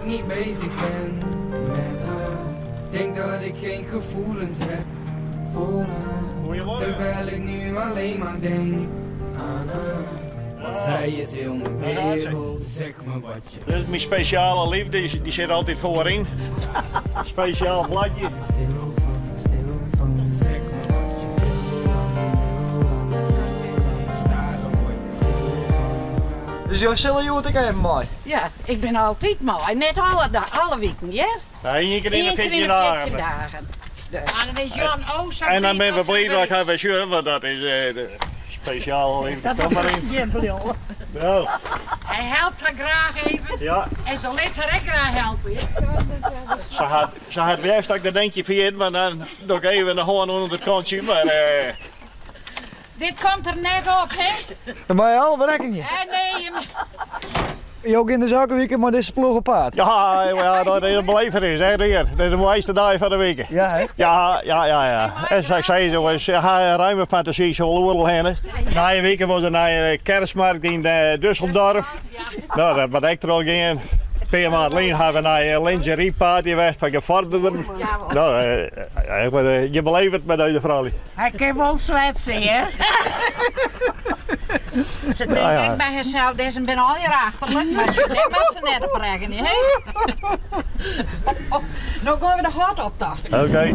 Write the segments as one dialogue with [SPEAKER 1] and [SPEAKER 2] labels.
[SPEAKER 1] ik niet bezig ben met haar. Denk dat ik geen gevoelens heb voor haar. Terwijl ik nu alleen maar denk aan haar. Want zij is heel mijn wereld. Zeg me wat je
[SPEAKER 2] Dit is mijn speciale liefde, die zit altijd voorin. Speciaal bladje.
[SPEAKER 1] Stil van, stil van, zeg me wat je wil dan, wil dan, wil dan. Staren word ik stil van.
[SPEAKER 3] Dus jo sille hjoed ek even mei?
[SPEAKER 4] Ja, ik bin altyd mei. Net alle, alle wiken, hear.
[SPEAKER 2] Ja, ien kear yn de
[SPEAKER 4] Ien kear yn
[SPEAKER 2] 14
[SPEAKER 4] de
[SPEAKER 2] dagen.
[SPEAKER 4] 14 dagen. Dus.
[SPEAKER 5] Maar dan is Jan ook zo
[SPEAKER 2] En dan
[SPEAKER 5] blij
[SPEAKER 2] ben we
[SPEAKER 5] dat ze
[SPEAKER 2] blij dat ik
[SPEAKER 5] er
[SPEAKER 2] haar weer zie, want dat is speciaal even de
[SPEAKER 5] Dat
[SPEAKER 2] kom maar in.
[SPEAKER 5] geen bril.
[SPEAKER 2] Nou,
[SPEAKER 5] Hij helpt haar graag even.
[SPEAKER 2] ja,
[SPEAKER 5] En ze laat haar ook graag helpen. hè.
[SPEAKER 2] ze had best dat ik dat denkje vergeet, maar dan doe ik even de hoorn onder het kontje. Maar
[SPEAKER 4] Dit komt er net op, hè?
[SPEAKER 3] Dan ben je al berekken.
[SPEAKER 4] Nee, je...
[SPEAKER 3] Jo gean dus elke wike mei dizze ploech op paad.
[SPEAKER 2] Ja, ja, dat is een belevenis, hè, hier. Dat is de mooiste dag van de week.
[SPEAKER 3] Ja, hè?
[SPEAKER 2] Ja. En zoals ik zei, zo is, ja, ruime fantasie, zo oorlog heen. Na een week was er naar de kerstmarkt in Düsseldorf. Nou, dat ben ik er al geen. Een paar maanden geleden hebben we naar een lingerie party weg van gevorderden. Nou, maar, je beleeft het met deze vrouw.
[SPEAKER 5] Hij kan wel zwetsen, hè?
[SPEAKER 4] Ze denkt
[SPEAKER 2] Ja, ja.
[SPEAKER 4] ook bij haarzelf, deze ben al hier achterlijk, maar ze neemt met ze net op rekken, hè? Nou gaan we de hart op, dacht ik.
[SPEAKER 2] Oké.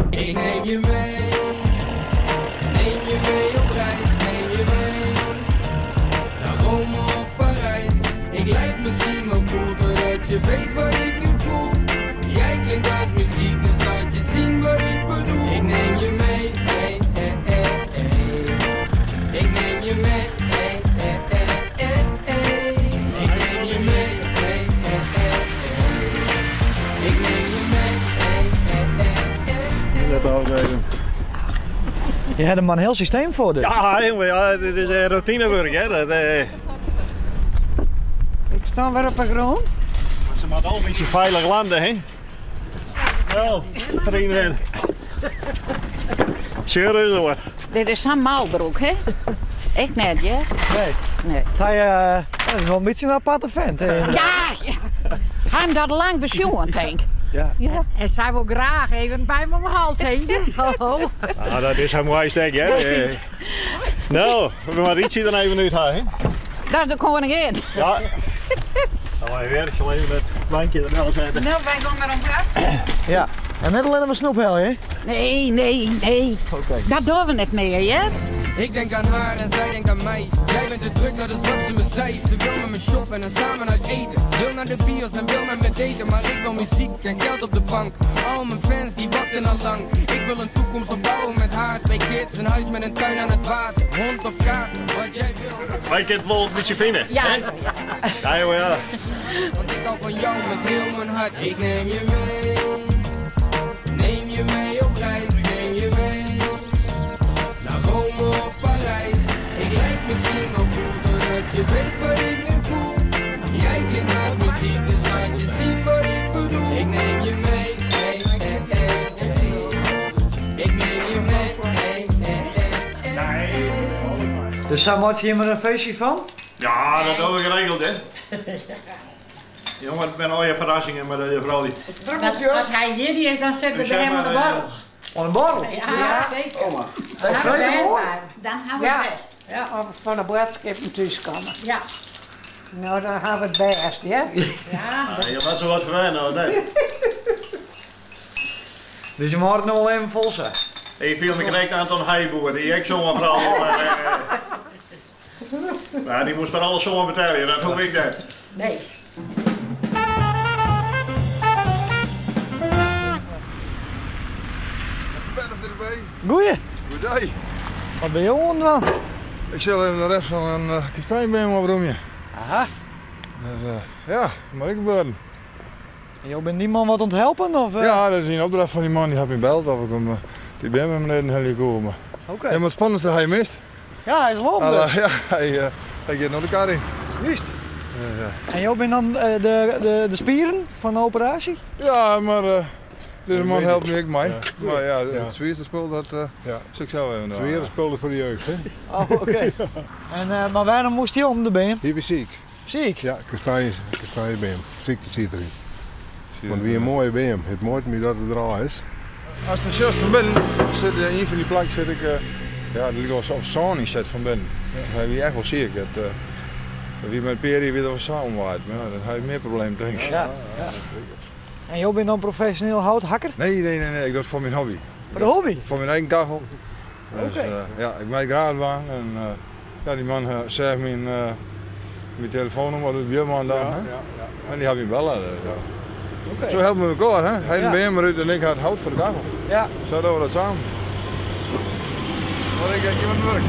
[SPEAKER 1] Ik neem je mee, neem je mee op reis, neem je mee naar Rome of Parijs. Ik lijk misschien wel cool, doordat je weet wat ik nu voel. Jij klinkt als muziek, dus laat je zien wat ik bedoel. Ik neem je mee, hey, hey, hey, hey. Ik neem je mee, hey, hey, hey, hey, hey. Ik neem je mee, hey, hey, hey, hey. Ik neem je mee, hey, hey, hey, hey, hey.
[SPEAKER 2] Dat ook even.
[SPEAKER 3] Je hebt er maar een heel systeem voor dus.
[SPEAKER 2] Ja, jongen, ja, dit is routinewerk, hè. Dat,
[SPEAKER 5] Ik sta weer op de grond.
[SPEAKER 2] Ze moet al een beetje veilig landen, hè? Nou, vrienden. Serieus hoor.
[SPEAKER 4] Dit is zo'n mouwbroek, hè? Ik net, hè?
[SPEAKER 3] Nee.
[SPEAKER 4] Nee.
[SPEAKER 3] Hij, dat is wel een beetje een aparte vent. Hè?
[SPEAKER 4] Ja, ja. Hij hem dat lang besjoen, denk ik.
[SPEAKER 3] Ja.
[SPEAKER 4] Ja.
[SPEAKER 5] En zij wil graag even bij me omhaald heen. Hallo.
[SPEAKER 2] Ah, dat is haar mooi stek, hè? Nou, we moeten iets er even uit halen, hè?
[SPEAKER 4] Dat is de koningin.
[SPEAKER 2] Ja. Dan wij weer, ik zal even het bankje er wel zetten.
[SPEAKER 4] Nou, wij gaan maar omhoog.
[SPEAKER 3] Ja. En net alleen maar snoephel, hè?
[SPEAKER 4] Nee, nee, nee.
[SPEAKER 3] Oké.
[SPEAKER 4] Dat doen we net meer, hè?
[SPEAKER 1] Ik denk aan haar en zij denkt aan mij. Jij bent te druk, dat is wat ze me zei. Ze wil met me shoppen en samen uit eten. Wil naar de bios en wil met me daten. Maar ik wil muziek en geld op de bank. Al mijn fans die wachten al lang. Ik wil een toekomst opbouwen met haar. Twee kids, een huis met een tuin aan het water. Hond of kater, wat jij wil.
[SPEAKER 2] Wij kunnen het wel een beetje vinden.
[SPEAKER 4] Ja.
[SPEAKER 2] hè? Ja, joh, ja.
[SPEAKER 1] Want ik hou van jou met heel mijn hart. Ik neem je mee. Neem je mee op reis, neem je mee. Naar Rome of Parijs. Ik lijk misschien wel cool, doordat je weet wat ik nu voel. Jij klinkt als muziek, dus laat je zien wat ik bedoel. Ik neem je mee, hey, hey, hey, hey. Ik neem je mee, hey, hey, hey, hey, hey.
[SPEAKER 3] Dus daar maak je hier maar een feestje van?
[SPEAKER 2] Ja, dat hebben we geregeld, hè? Jongen, het zijn al je verrassingen met de vrouw. die.
[SPEAKER 5] Dat, als hij hier is, dan zetten we
[SPEAKER 2] Dus
[SPEAKER 5] bij
[SPEAKER 2] zeg
[SPEAKER 5] hem aan de
[SPEAKER 2] maar,
[SPEAKER 5] borrel.
[SPEAKER 3] On een borrel?
[SPEAKER 5] Ja, zeker.
[SPEAKER 3] Op vredemorgen?
[SPEAKER 4] Dan gaan we
[SPEAKER 5] Ja.
[SPEAKER 4] het best.
[SPEAKER 5] Ja, of van de boodschappen thuiskomen. Ja. Nou, dan gaan we het best, hè? Ja.
[SPEAKER 2] Ja, je was zo wat voor nou, nee.
[SPEAKER 3] Dus je mag het nog wel even vol zijn.
[SPEAKER 2] Ik viel me direct aan Anton Heijboer, die ik zomaar vooral. Maar, maar die moest voor alles zomaar betalen, dat hoef ik niet.
[SPEAKER 5] Nee.
[SPEAKER 3] Goeie.
[SPEAKER 6] Goeie.
[SPEAKER 3] Wat ben je aan het doen?
[SPEAKER 6] Ik zal even de rest van een kastanjeboom opruimen.
[SPEAKER 3] Aha.
[SPEAKER 6] Dus, ja, maar ik gebeuren.
[SPEAKER 3] En jou bent die man wat aan het helpen? Of,
[SPEAKER 6] Ja, dat is een opdracht van die man die had me gebeld of ik hem, die ben met meneer een hele komen.
[SPEAKER 3] Oké.
[SPEAKER 6] Ja, maar het spannendste hij mist.
[SPEAKER 3] Ja, hij is lopen.
[SPEAKER 6] Alla,
[SPEAKER 3] dus.
[SPEAKER 6] ja, hij gaat naar de kar in.
[SPEAKER 3] Juist.
[SPEAKER 6] Ja, ja.
[SPEAKER 3] En jou bent dan de spieren van de operatie?
[SPEAKER 6] Ja, maar deze man helpt nu ook mij.
[SPEAKER 7] Ja.
[SPEAKER 6] Maar ja, het
[SPEAKER 7] Ja.
[SPEAKER 6] zwierste spul, dat
[SPEAKER 7] Ja.
[SPEAKER 6] zal ik zelf even doen.
[SPEAKER 7] Zweren spullen voor de jeugd, hè?
[SPEAKER 3] Oh, oké. En, maar waarom moest hij om de been?
[SPEAKER 7] Hier ben ziek.
[SPEAKER 3] Ziek?
[SPEAKER 7] Ja, kastanjebeem. sykte siet deryn. Want it wie in moaie beam. It muoit my dat it derôf is.
[SPEAKER 6] Ast dan sjochst fan binnen, sit ien fan dy plakken sit ik, ja, it like wol of sân yn sit fan binnen. Hy wie echt wol siik. It wie mei in pear jier wie der wol sa omwaaid. Mar ja, dan ha je mear problemen tink ik.
[SPEAKER 3] Ja, ja. En jo binne dan profesjoneel houthakker?
[SPEAKER 6] Nee, nee, nee, nee, ik doch it foar myn hobby.
[SPEAKER 3] Foar de hobby?
[SPEAKER 6] Foar myn eigen kachel. Dus,
[SPEAKER 3] Oké.
[SPEAKER 6] ja, ik mei it graach dwaan en ja, dy man seach myn myn telefoannûmer, de buorman dan, hè? En dy hat my belle. Dus, ja.
[SPEAKER 3] Oké.
[SPEAKER 6] Zo helpen we elkaar, hè? Hy de
[SPEAKER 3] Ja.
[SPEAKER 6] beam út en ik ha it hout foar de kachel.
[SPEAKER 3] Ja.
[SPEAKER 6] Zo dogge we dat samen. Wat ik, ik wurk.